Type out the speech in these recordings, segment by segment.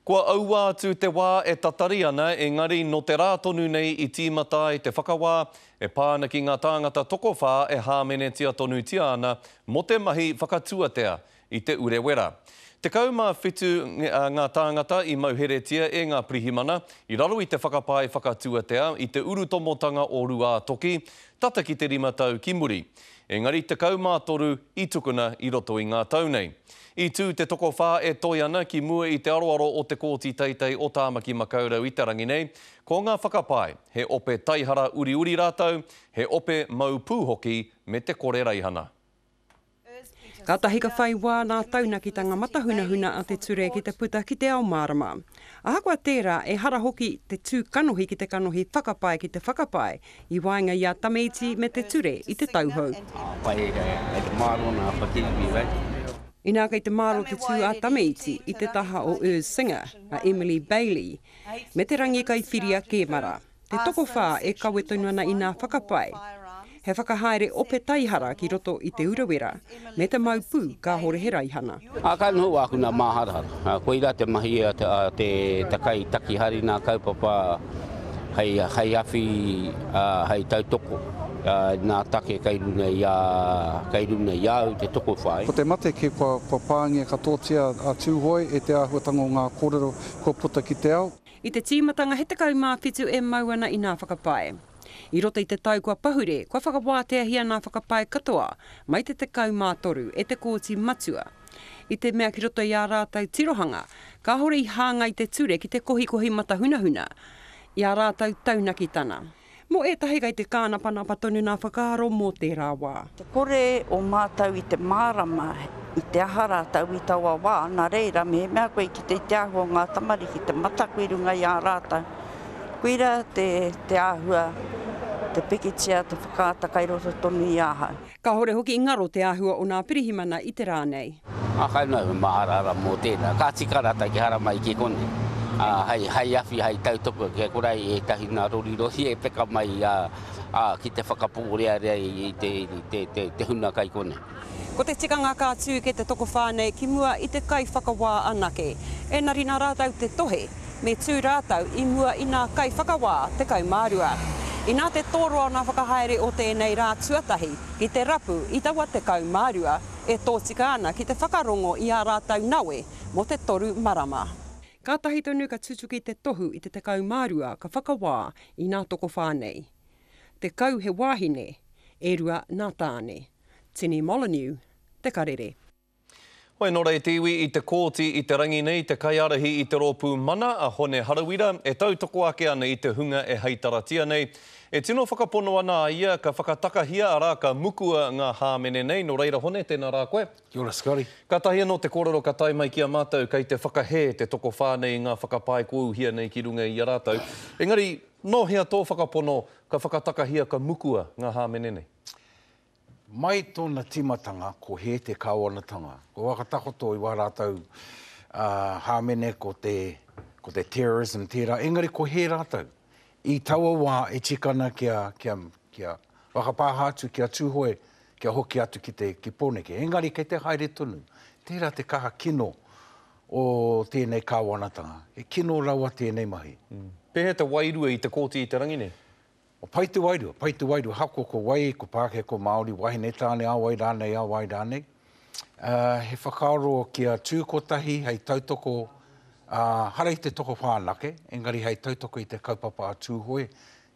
Kua aua atu te wā e tatari ana, engari nō te rā tonu nei i tīmata ai te whakawā e pā ana ki ngā tāngata tokowhā e hāmenetia tonutia ana mō te mahi whakatuatea i Te Urewera. 17 ngā tāngata i mauheretia e ngā pirihimana i raro i te whakapae whakatuatea i te urutomotanga o Ruātoki, tata ki te rima tau ki muri. Engari 13 i tukuna i roto i ngā tau nei. I tū te tokowhā e toe ana ki mua i te aroaro o Te Kōti Teitei o Tāmaki Makaurau i te rangi nei, ko ngā whakapae, he ope taihara uriuri rātou, he ope mau pū hoki me te kore raihana. Kātahi ka whai wā nā taunakitanga matahunahuna a te ture ki te puta ki te ao mārama. Ahakoa tērā, ehara hoki te tū kanohi ki te kanohi whakapae ki te whakapae i waenga i a Tameiti me te ture i te tauhou. Inā kei te māro te tū a Tameiti i te taha o Urs Singer, a Emily Bailey, me Te Rangikaiwhiria Kēmara. Te tokowhā e kawe tonu ana i nā whakapae, he whakahaere ope taihara ki roto i Te Urewera, me te mau pū kāhore he raihana. Ā, ka noho āku nā māharahara. Koirā te mahi a te kai taki hari nā kaupapa hei hei awhi, ā, hei tautoko nā take kei runa i a, kei runa i a au te tokowhā. Ko te mate kē kua kua pāngia katoatia a Tūhoe e te āhuatanga o ngā kōrero kua puta ki te ao. I te tīmatanga he 17 e mau ana i nā whakapae. I roto i te tau kua pahure, kua whakawāteahia nā whakapae katoa mai te 13 e te Kōti Matua. I te mea ki roto i ā rātou tirohanga, kāore i hāngai te ture ki te kohikohi matahunahuna i ā rātou taunakitana. Mō ētahi kei te kānapanapa tonu nā whakaaro mō tērā wā. Te kore o mātou i te mārama i te aha rātou i taua wā, nā reira, mehemea koe i kite i te āhua o ngā tamariki, te mataku i runga i a rātou, koira te, te āhua, te pikitia, te whakaata kai roto tonu i ahau. Kāore hoki i ngaro te āhua o nā pirihimana i te rā nei. Ā, kai noa he māharahara mō tēnā. Ka tika rātou ki haramai ki konei, ā, hei, hei awhi, hei tautoko, kia kore ai ētahi nā rorirori e peka mai, ā, ā, ki te whakapōrearea i te, i te, te, te huna kai konei. Ko te tikanga ka tū ke te tokowhā nei ki mua i te kaiwhakawā anake, engari nā rātou te tohe, me tū rātou i mua i nā kaiwhakawā 12. Inā te tōroa o nā whakahaere o tēnei rā tuatahi ki te rapu i taua 12, e tōtika ana ki te whakarongo i ā rātou nawe mō te toru marama. Kātahi tonu ka tutuki te tohu i te 12 ka whakawā i nā tokowhā nei. Tekau he wāhine, e rua nā tāne. Tini Molyneux, Te Karere. Hoi nō rei te iwi i te kōti i te rangi nei te kaiārahi i te rōpū Mana a Hone Harawira e tautoko ake ana i te hunga e heitaratia nei. E tino whakapono ana a ia ka whakatakahia arā ka mukua ngā hāmene nei, nō reira Hone, tēnā rā koe. Kia ora Scotty. Kātahi anō te kōrero ka tae mai ki a mātou kei te whakahē te tokowhā nei i ngā whakapae kua uhia nei ki runga i a rātou. Engari, nō hea tō whakapono ka whakatakahia ka mukua ngā hāmene nei? Mai tōna tīmatanga ko hē te kāwanatanga. Kua whakatakoto i wā rātou hāmene ko te, ko te terrorism tērā, engari ko hē rātou. I taua wā e tika ana kia, kia, kia whakapāha atu ki a Tūhoe, kia hoki atu ki te, ki Pōneke. Engari kei te haere tonu. Tērā te kaha kino o tēnei kāwanatanga. He kino rawa tēnei mahi. Pēhea te wairua i te kōti i te rangi nei? Pai te wairua, pai te wairua. Ahakoa ko wai, ko Pākehā, ko Māori, wahine, tāne, a wai rānei, a wai rānei. He whakaaro kia tū kotahi hei tautoko, hara i te tokowhā anake, engari hei tautoko i te kaupapa a Tūhoe,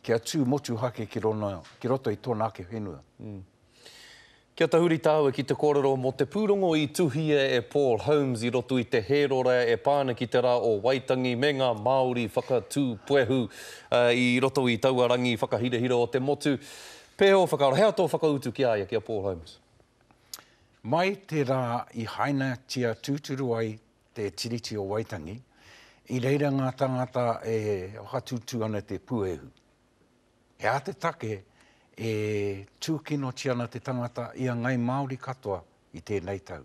kia tū motuhake ki rona, ki roto i tōna ake whenua. Kia tahuri tāua ki te kōrero mō te pūrongo i tuhia e Paul Holmes i roto i te Hērora e pā ana ki te rā o Waitangi me ngā Māori whakatū puehu i roto i taua rangi whakahirahira o te motu. Pēhea ō whakaaro? He aha tō whakautu ki a ia, ki a Paul Holmes? Mai te rā i hainatia tūturu ai te Tiriti o Waitangi, i reira ngā tāngata e whakatūtū ana te puehu. He aha te take e tūkinotia ana te tangata i a Ngai Māori katoa i tēnei tau?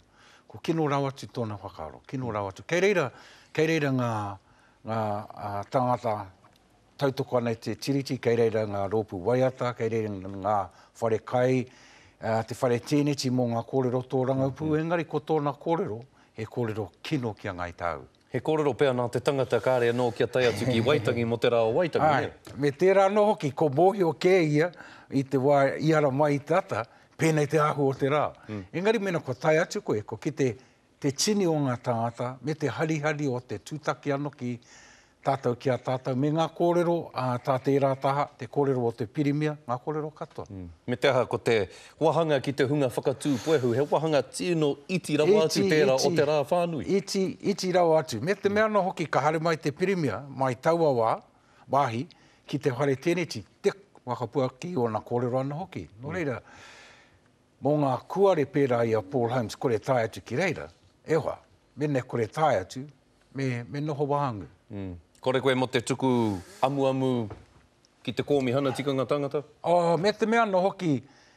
Ko kino rawa atu tōna whakaaro, kino rawa atu. Kei reira, kei reira ngā, ngā tāngata tautoko ana i te Tiriti, kei reira ngā rōpū waiata, kei reira ngā whare kai, te whare tēneti mō ngā kōrero tōrangapū, engari ko tōna kōrero, he kōrero kino ki a Ngāi Tāu. He kōrero pea nā te tangata kāre anō kia tae atu ki Waitangi mō te rā o Waitangi, nē? Āe, me tērā anō hoki, ko mōhio kē ia i te wā i ara mai i te ata, pēnei te āhua o te rā. Engari mēnā kua tae atu koe, kua kite te tini o ngā tāngata me te harihari o te tūtaki anō ki tātou ki a tātou me ngā kōrero a tā tērā taha, te kōrero o te Pirimia, ngā kōrero katoa. Me te aha, ko te wahanga ki te hunga whakatū puehu, he wahanga tino iti rawa atu tērā o te rā whānui. Iti, iti rawa atu. Me te mea anō hoki ka haere mai te Pirimia mai taua wā, wāhi, ki te whare teneti, te whakapuaki ōna kōrero anō hoki. Nō reira, Mō ngā kuare pērā i a Paul Holmes kore tae atu ki reira, e hoa, mene kore tae atu, me, me noho wāngu. Mm. Kore koe mō te tuku amuamu ki te Kōmihana Tikanga Tangata? Oh, me te mea anō hoki,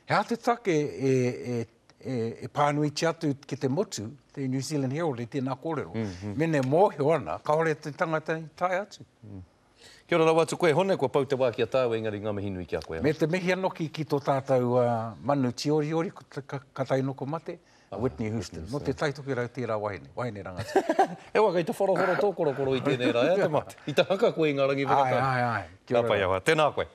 he aha te take e, e, e, e pānuitia atu ki te motu, te New Zealand Herald i tēnā kōrero? Mm -hmm. Mene mōhio ana, kāore te tangata i tae atu. Mm. Kia ora rawa atu koe Hone, kua pau te wā ki a tāua engari ngā mihi nui ki a koe. Me te mihi anō ki ki tō tātou manu tīoriori ka tae noko mate, a Whitney Houston. Nō Te Tai Tokerau tērā wahine, wahine rangatira. He wā kei te wharowharo tō korokoro i tēnei rā, e te mate. I te haka koe i ngā rangi whakatau. Āe, āe, āe. Kia ora. Ka pai awa. Tēnā koe.